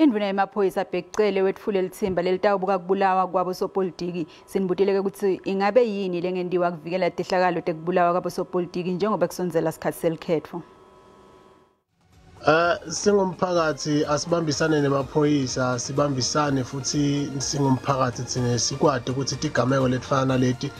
Indvuna yemaphoyisa Bheki Cele wetfule litsimba lelitawubuka kubulawa kwabosopolitiki. Sinibutile ukuthi ingabe yini lengentiwa kuvikela tehlakalo tekubulawa kwabosopolitiki njengoba kusondzela sikhatsi selikhetfo. Singumphakathi asibambisane nemaphoyisa, sibambisane futhi singumphakathi thina sikwade ukuthi tigameko letifana leti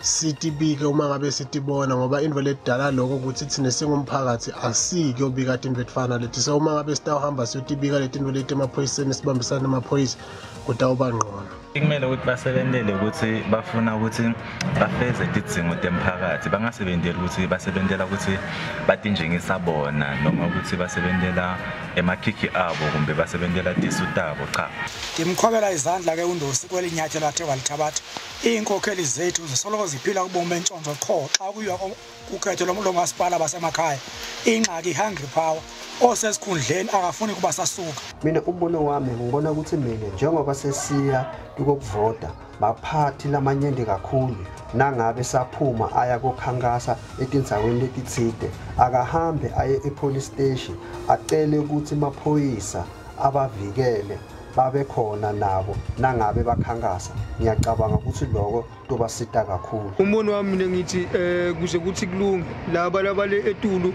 sitibike uma ngabe sitibona, ngoba into ledala lokho ukuthi thina singumphakathi asikuyobika tinto letifana leti. So uma ngabe sitawuhamba siyotibika letinto leti emaphoyiseni, sibambisane nemaphoyisa, kutawuba ngcono. Kumele ukuthi basebentele ukuthi bafuna ukuthi bafeze tidzingo temphakathi, bangasebenteli ukuthi basebentela ukuthi batinjengisa bona noma ukuthi basebentela emakhikhi abo kumbe basebentela tisu tabo. Cha, ndimqhwabela izandla ke uNdosi kweli nyathelo athe walithabatha. Iinkokheli zethu zisoloko ziphila kubomi bentshontsho qho xa kuyiwa kukhetho lomasipala basemakhaya. Ingxaki i-hungry power, osesikhundleni akafuni kuba sasuka. Mina umbono wami ngibona ukuthi mina njengoba sesiya ukuvota baphathi lamanyenti kakhulu, nangabe saphuma aya kokhankasa etindzaweni letitsite, akahambe aye epolice station acele ukuthi maphoyisa abavikele babe khona nabo nangabe bakhankasa. Ngiyacabanga ukuthi lokho tobasita kakhulu. Umbono wami mina ngithi kuze kuthi kulunge laba labale etulu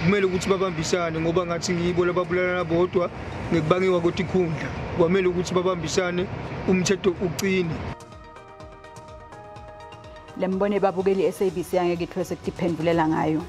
kumele ukuthi babambisane, ngoba ngathi ngibo lababulalana bodwa ngekubangiwa kwetikhundla. Kwamele ukuthi babambisane, umthetho uqine. Lembone babukeli SABC angeke ithwese kutiphendulela ngayo.